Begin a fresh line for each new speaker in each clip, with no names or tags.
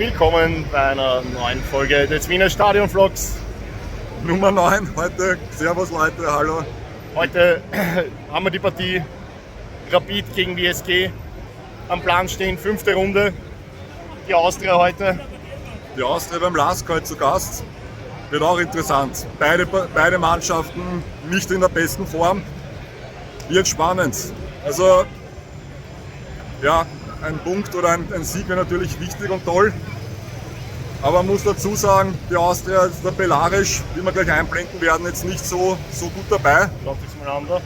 Willkommen bei einer neuen Folge des Wiener Stadion Vlogs.
Nummer 9 heute. Servus Leute, hallo.
Heute haben wir die Partie Rapid gegen WSG am Plan stehen, fünfte Runde. Die Austria heute.
Die Austria beim LASK heute zu Gast. Wird auch interessant. Beide Mannschaften nicht in der besten Form. Wird spannend. Also, ja, ein Punkt oder ein Sieg wäre natürlich wichtig und toll. Aber man muss dazu sagen, die Austria ist tabellarisch, wie wir gleich einblenden werden, jetzt nicht so gut dabei.
Schaut sich's mal an da.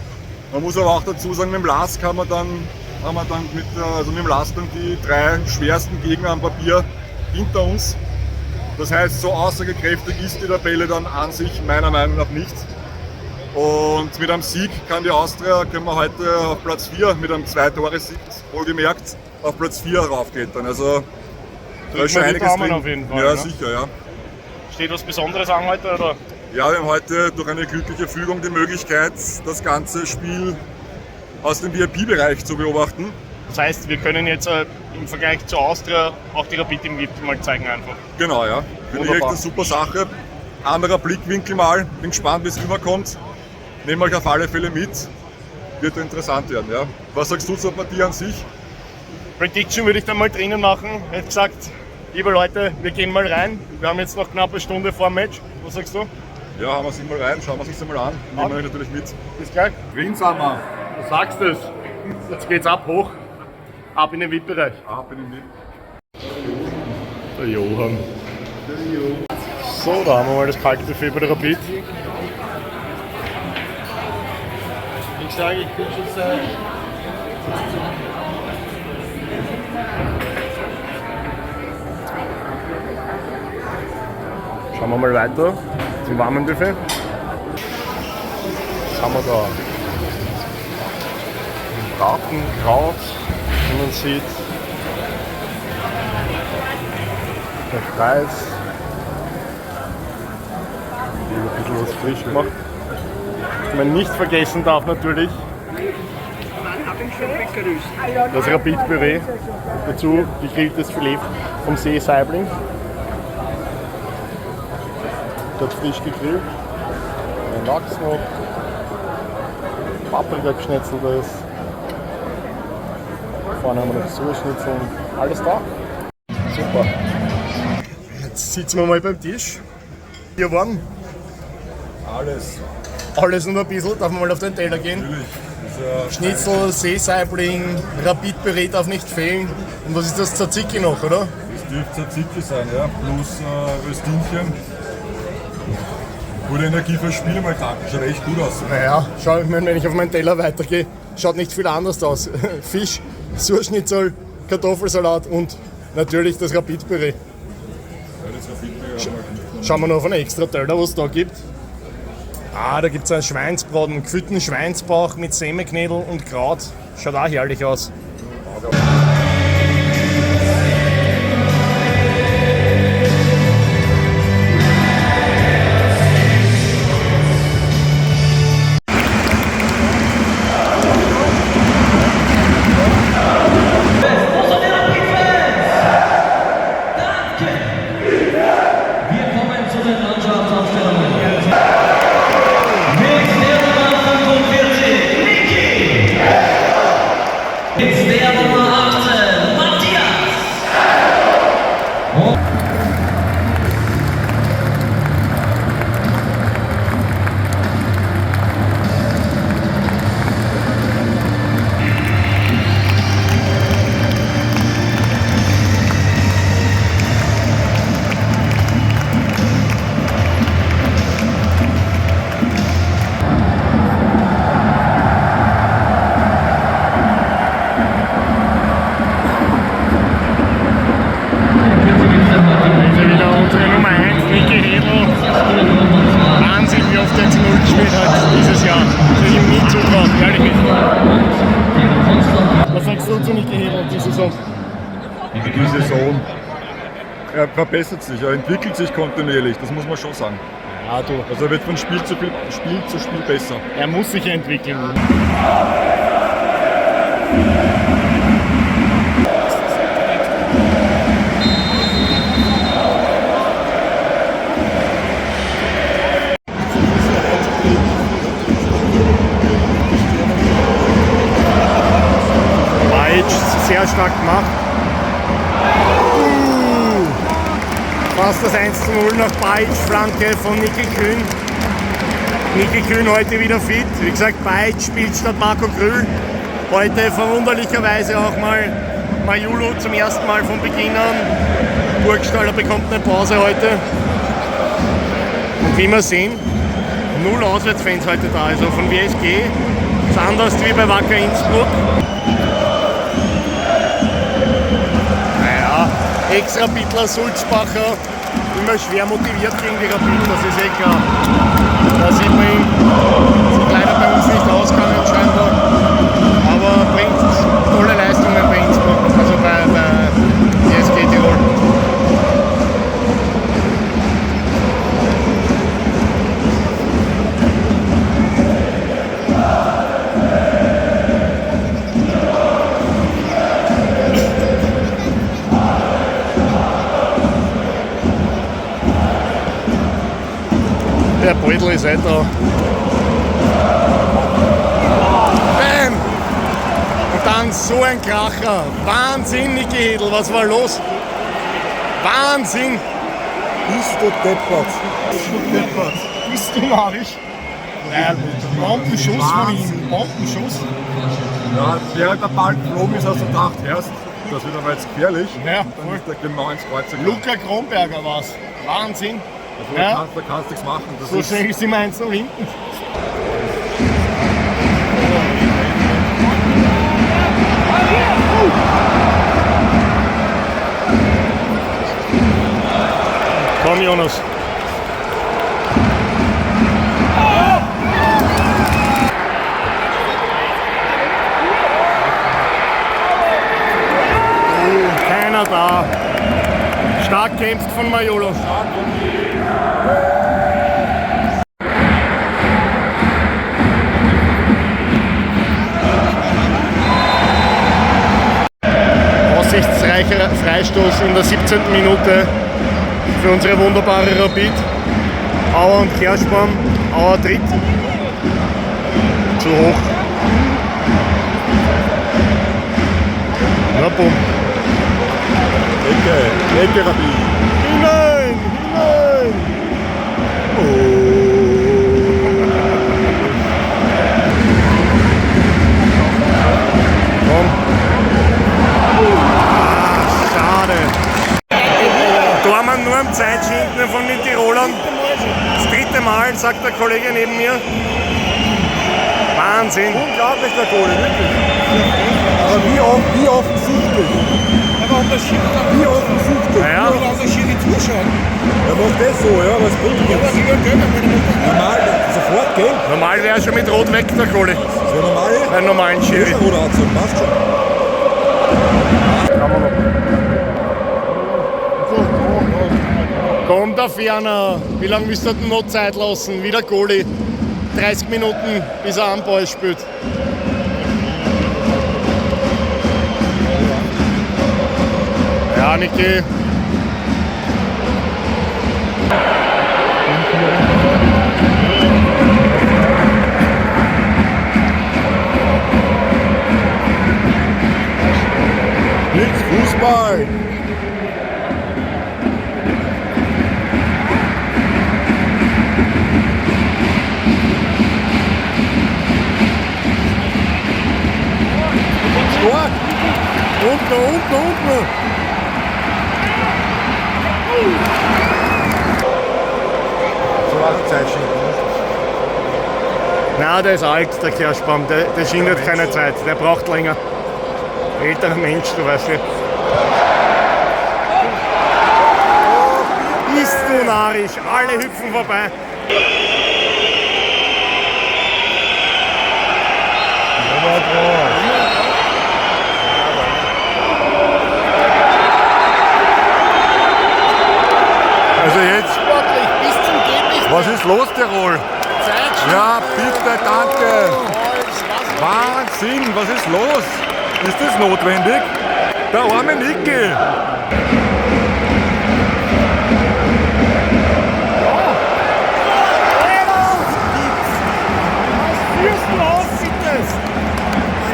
Man muss aber auch dazu sagen, mit dem LASK haben wir dann mit dem LASK dann die drei schwersten Gegner am Papier hinter uns. Das heißt, so aussagekräftig ist die Tabelle dann an sich meiner Meinung nach nicht. Und mit einem Sieg kann die Austria, können wir heute auf Platz 4, mit einem 2-Tore-Sieg, wohlgemerkt, auf Platz 4 raufklettern. Also da ist schon einiges drin.
Auf jeden Fall,
ja,
ne?
Sicher, ja.
Steht was Besonderes an heute, oder?
Ja, wir haben heute durch eine glückliche Fügung die Möglichkeit, das ganze Spiel aus dem VIP-Bereich zu beobachten.
Das heißt, wir können jetzt im Vergleich zur Austria auch die Rapid im VIP mal zeigen einfach.
Genau, ja. Finde ich echt eine super Sache. Anderer Blickwinkel mal. Bin gespannt, wie es rüberkommt. Nehmen wir euch auf alle Fälle mit. Wird interessant werden, ja. Was sagst du zur Partie an sich?
Prediction würde ich dann mal drinnen machen. Hätte gesagt, liebe Leute, wir gehen mal rein. Wir haben jetzt noch knapp eine Stunde vor dem Match. Was sagst du?
Ja, haben wir sich mal rein, schauen wir uns mal an. Nehmen wir euch natürlich mit.
Bis gleich.
Rinsamer.
Du sagst es. Jetzt geht's ab, hoch. Ab in den VIP-Bereich.
Ab in den VIP.
Der Johann. So, da haben wir mal das kalte Buffet bei der Rapid.
Ich sage, ich bin schon seit.
Schauen wir mal weiter zum warmen Buffet. Was haben wir da? Ein Bratenkraut, wie man sieht. Der Reis. Hier ein bisschen was frisch gemacht. Was man nicht vergessen darf natürlich, das Rapid-Püree. Dazu gegrilltes Filet vom See Saibling. Dort frisch gegrillt. Ein Lachs noch. Paprika geschnetzeltes. Vorne haben wir noch Surschnitzeln. Alles da. Super. Jetzt sitzen wir mal beim Tisch. Hier warm.
Alles.
Alles und ein bisschen. Darf man mal auf den Teller gehen?
Natürlich.
Schnitzel, Seesaibling, Rapid-Püree darf nicht fehlen. Und was ist das? Tzatziki noch, oder?
Das dürfte Tzatziki sein, ja. Plus Röstinchen. Gute Energie fürs Spiel mal tanken. Schaut echt gut aus.
Naja, schau, ich meine, wenn ich auf meinen Teller weitergehe, schaut nicht viel anders aus. Fisch, Surschnitzel, Kartoffelsalat und natürlich das Rapid-Püree.
Ja, das Rapid-Püree haben wir.
Schauen wir noch auf einen extra Teller, was es da gibt. Ah, da gibt es einen Schweinsbraten, gefüllten Schweinsbauch mit Semmelknödel und Kraut. Schaut auch herrlich aus.
Wir kommen zu den Mannschaftsaufstellungen. Mit der Nummer 45, Niki. Mit der Nummer 18, Matthias. Und
Also wieder unsere Nummer 1, Niki Hedl. Wahnsinn, wie oft er zu Null gespielt hat dieses Jahr. Das hätte ich ihm nie zutraut, ehrlich nicht. Was sagst du zu Niki Hedl die Saison?
Die Saison. Er verbessert sich, er entwickelt sich kontinuierlich, das muss man schon sagen.
Ja, du.
Also er wird von Spiel zu Spiel besser.
Er muss sich entwickeln. Sehr stark gemacht. Fast das 1:0 nach Bajic-Flanke von Niki Kühn. Niki Kühn heute wieder fit. Wie gesagt, Bajic spielt statt Marco Grüll. Heute verwunderlicherweise auch mal Mayulu zum ersten Mal von Beginn an. Burgstaller bekommt eine Pause heute. Und wie wir sehen, 0 Auswärtsfans heute da. Also von WSG ist anders wie bei Wacker Innsbruck. Naja, Ex-Rapidler Sulzbacher, immer schwer motiviert gegen die Rapid, das ist eh klar. Da sieht man ihn, ist leider bei uns nicht ausgegangen scheinbar, aber bringt tolle Leistungen bei Innsbruck, also bei WSG Tirol. Der Beutel ist eh da. Bam! Und dann so ein Kracher. Wahnsinn, Niki Hedl, was war los? Wahnsinn!
Bist du deppert?
Bist du deppert? Bist du narrisch? Nein, Bombenschuss von ihm. Bombenschuss.
Ja, während der Ball geflogen ist, hast du gedacht, erst, das wird aber jetzt gefährlich.
Ja,
und dann ist der genau ins Kreuz gegangen.
Luca Kronberger war's. Wahnsinn.
Also,
Ja.
da kannst du nichts machen. Das
So
ist
schnell sind wir 1-0 hinten. Komm, Jonas. Oh, keiner da. Stark kämpft von Mayulu. Aussichtsreicher Freistoß in der 17. Minute für unsere wunderbare Rapid. Auer und Kerschbaum. Auer tritt. Zu hoch. Na bumm.
Ecke, Ecke Rapid.
Hinein! Hinein! Oh. Komm. Ah, schade. Tormann nur am Zeitschinden von den Tirolern. Das dritte Mal, sagt der Kollege neben mir. Wahnsinn.
Unglaublich, der Goalie, wirklich. Aber wie offensichtlich.
Aber ob der Schiri dann
Wie offensichtlich.
Naja.
oder ob der Schiri zuschaut.
Er macht das so, ja, was bringt
Ja, aber
nichts.
lieber gelb, wenn er macht.
Normal, sofort gelb.
Normal wäre er schon mit Rot weg, der Goalie.
Das wäre normal.
Beim normalen Schiri.
Ist ein roter Anzug, passt schon.
Komm da ferner. Wie lange müsst ihr denn noch Zeit lassen? Wieder Goalie. 30 Minuten, bis er am Ball spielt. Ja, Niki.
Blitz Fußball. Stark.
Unten, unten, unten.
So war die Zeit schon.
Na, der ist alt, der Kerschbaum. Der schindet keine Zeit. Der braucht länger. Älterer Mensch, du weißt ja. Bist du narrisch? Alle hüpfen vorbei.
Also jetzt,
Sportlich, bis zum geht nicht
was ist los, Tirol?
Zeit.
Ja, bitte, danke. Wahnsinn, was ist los? Ist das notwendig? Der arme Niki.
Was führst du aus, bitte?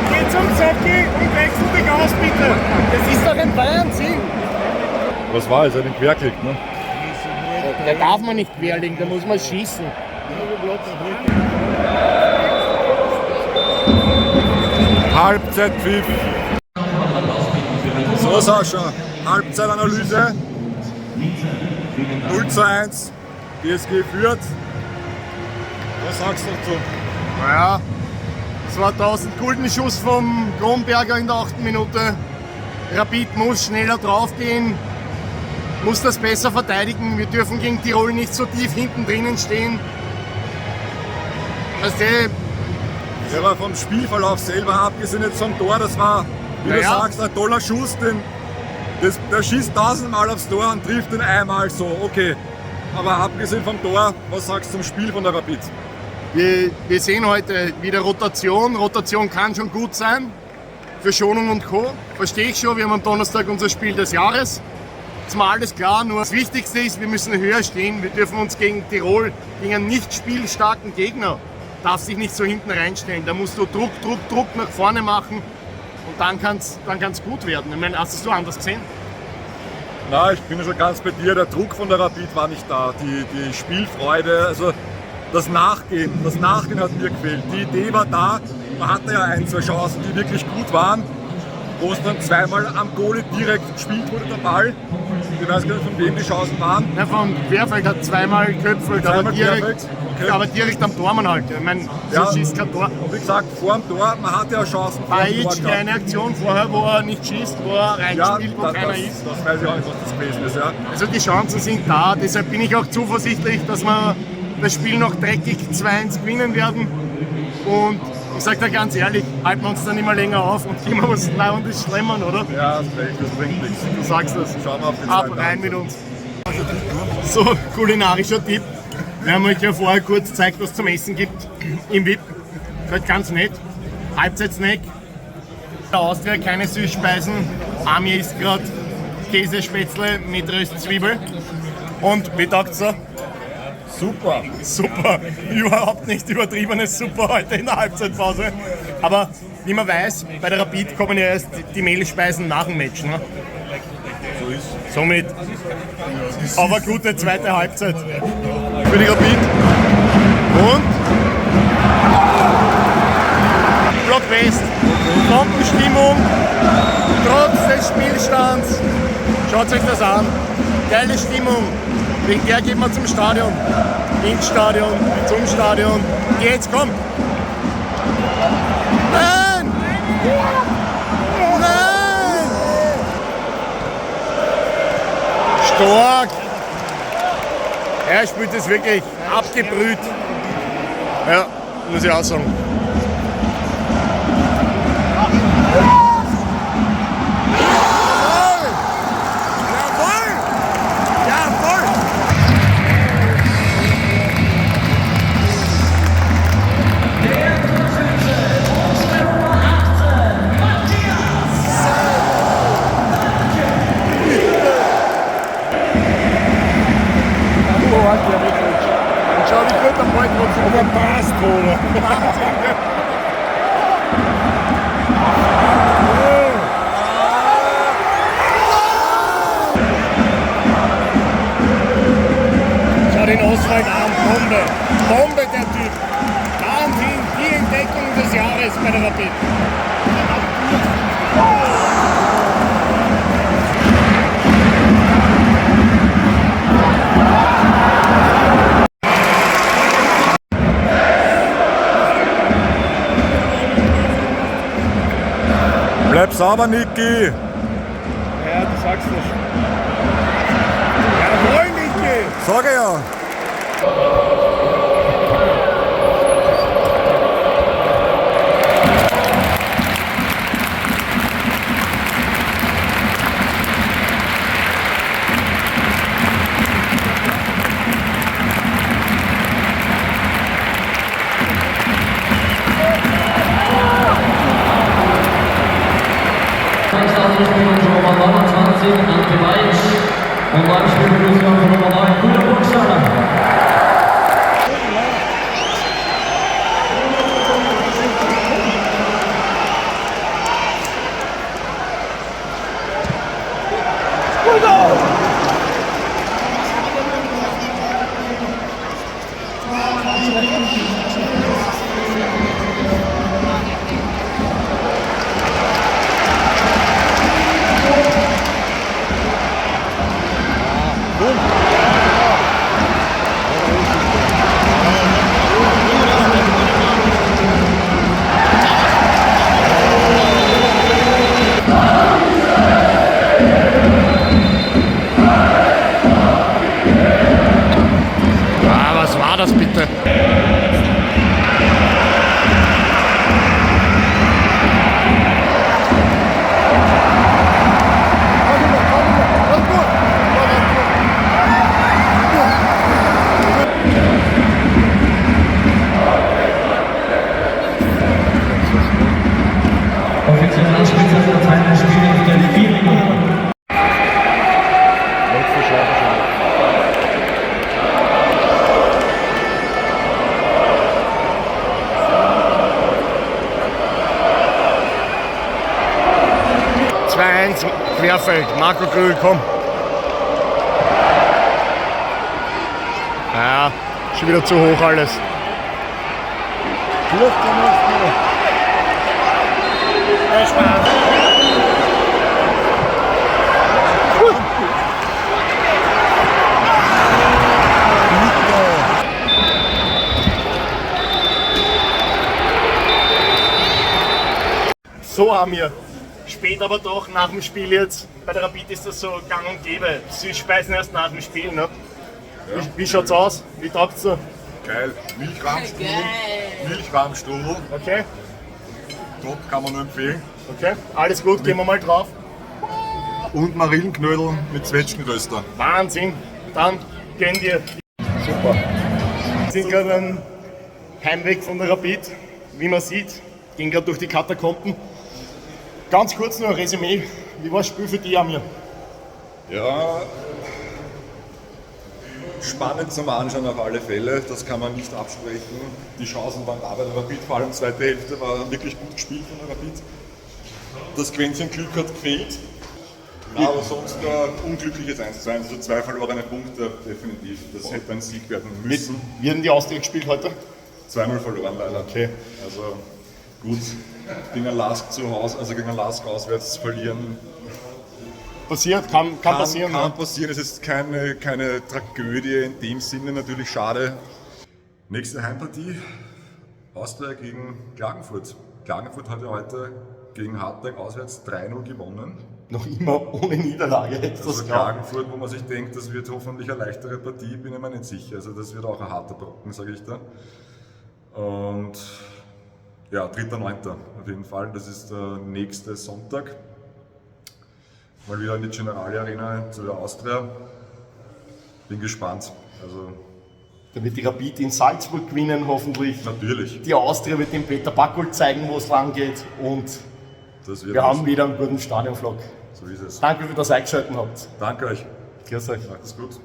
Geh zum Zocki und wechsel die aus, bitte! Das ist doch ein Wahnsinn!
Was war es? Er hat ihn quergelegt, ne?
Da darf man nicht querlegen, da muss man schießen.
Halbzeitpfiff. So Sascha, Halbzeitanalyse. 0:1, DSG führt. Was sagst du dazu?
Naja, 2000 Gulden Schuss vom Kronberger in der 8. Minute. Rapid muss schneller draufgehen, muss das besser verteidigen. Wir dürfen gegen Tirol nicht so tief hinten drinnen stehen. Weißt du,
Ja, aber vom Spielverlauf selber, abgesehen jetzt vom Tor, das war, wie du
Naja.
sagst, ein toller Schuss, der schießt tausendmal aufs Tor und trifft ihn einmal so, okay. Aber abgesehen vom Tor, was sagst du zum Spiel von der Rapid?
wir sehen heute wieder Rotation. Rotation kann schon gut sein für Schonung und Co. Verstehe ich schon, wir haben am Donnerstag unser Spiel des Jahres. Ist mir alles klar, nur das Wichtigste ist, wir müssen höher stehen. Wir dürfen uns gegen Tirol, gegen einen nicht spielstarken Gegner, darf sich nicht so hinten reinstellen. Da musst du Druck, Druck, Druck nach vorne machen und dann kann's gut werden. Ich meine, hast du es anders gesehen?
Na, ich bin schon ganz bei dir. Der Druck von der Rapid war nicht da. Die Spielfreude, also das Nachgehen hat mir gefehlt. Die Idee war da. Man hatte ja ein, zwei Chancen, die wirklich gut waren, wo es dann zweimal am Goalie direkt gespielt wurde, der Ball. Ich weiß gar nicht, von wem die Chancen waren.
Ja, von Querfeld hat zweimal geköpfelt,
Zweimal Querfeld, okay.
aber direkt am Tormann halt. Ich meine, so
Ja.
schießt kein Tor.
Und wie gesagt, vor dem Tor, man hatte ja Chancen vor dem Tor
Bajic,
gehabt.
kleine Aktion vorher, wo er nicht schießt, wo er
Ja,
reinspielt, wo keiner ist.
das weiß ich auch nicht, was das gewesen ist. Ja.
Also die Chancen sind da, deshalb bin ich auch zuversichtlich, dass wir das Spiel noch dreckig 2-1 gewinnen werden. Und ich sag da ganz ehrlich, halten wir uns dann immer länger auf und geben wir uns und schlemmern, oder?
Ja, hast recht, das bringt nichts.
Du sagst das.
Schauen wir auf die
Ab,
zweite
rein mit
Halbzeit.
uns. So, kulinarischer Tipp. Wir haben euch ja vorher kurz gezeigt, was es zum Essen gibt im VIP. Ist halt ganz nett. Halbzeitsnack. Der Austria keine Süßspeisen. Amir isst gerade Käsespätzle mit Röstzwiebel. Und wie taugt's da?
Super.
Super. Überhaupt nicht übertriebenes Super heute in der Halbzeitpause. Aber wie man weiß, bei der Rapid kommen ja erst die Mehlspeisen nach dem Match. Ne?
So ist.
Somit. Aber gute zweite Halbzeit für die Rapid. Und Block West. Bombenstimmung. Trotz des Spielstands. Schaut euch das an. Geile Stimmung. Wegen der geht man zum Stadion. Ins Stadion, zum Stadion. Jetzt komm! Nein! Nein! Stark! Er spielt es wirklich abgebrüht. Ja, muss ich auch sagen. Jawohl! Jawohl! Und schau, wie gut der Ball trotzdem.
Aber passt, oder?
Schau den Oswald an, Bombe. Bombe, der Typ. Wahnsinn, die Entdeckung des Jahres bei der Rapid.
Bleib sauber, Niki.
Ja, du sagst das. Jawohl, Niki!
Sag ich ja.
Nächster Anspiel unsere Nummer 29, Ante Bajic. Und beim Spiel begrüßen wir unsere Nummer 9, Julian Burgstaller.
2-1, Querfeld. Marco Grüll, komm. Ja, schon wieder zu hoch alles.
Ja, Spaß.
So haben wir. Spät aber doch nach dem Spiel jetzt. Bei der Rapid ist das so gang und gäbe. Sie speisen erst nach dem Spiel. Ne? Wie schaut's aus? Wie taugt's dir?
Geil. Milchrahmstrudel. Milchrahmstrudel.
Okay,
Top, kann man nur empfehlen.
okay. Alles gut, gehen wir mal drauf.
Und Marillenknödel mit Zwetschgenröster.
Wahnsinn. Dann gehen wir. Super. Wir sind gerade am Heimweg von der Rapid. Wie man sieht, gehen gerade durch die Katakomben. Ganz kurz nur ein Resümee. Wie war das Spiel für dich, Amir?
Ja, spannend zum Anschauen auf alle Fälle, das kann man nicht absprechen. Die Chancen waren da bei der Rapid, vor allem zweite Hälfte war wirklich gut gespielt von der Rapid. Das Quäntchen Glück hat gefehlt. Ja, aber sonst unglückliches 1:1, also zwei verlorene Punkte, definitiv. Das hätte ein Sieg werden müssen.
Wie hat denn die Austria gespielt heute?
Zweimal verloren leider.
Okay.
Also gut, gegen ein Lask zu Hause, also gegen ein Lask auswärts verlieren,
Passiert, kann passieren.
Kann
ne?
passieren, es ist keine Tragödie in dem Sinne, natürlich schade. Nächste Heimpartie, Austria gegen Klagenfurt. Klagenfurt hat ja heute gegen Hartberg auswärts 3-0 gewonnen.
Noch immer ohne Niederlage, hättest du
Also
das glaubt.
Klagenfurt, wo man sich denkt, das wird hoffentlich eine leichtere Partie, bin ich mir nicht sicher. Also das wird auch ein harter Brocken, sage ich da. Und ja, 3.9. auf jeden Fall, das ist der nächste Sonntag. Mal wieder in die Generali Arena zu der Austria. Bin gespannt. Also
Da wird die Rapid in Salzburg gewinnen, hoffentlich.
natürlich,
Die Austria wird dem Peter Packold zeigen, wo es lang geht. Und
das wird
wir haben wieder einen guten Stadionvlog.
So ist es.
Danke, dass ihr eingeschaltet habt.
Danke euch.
Grüß euch.
Macht es gut.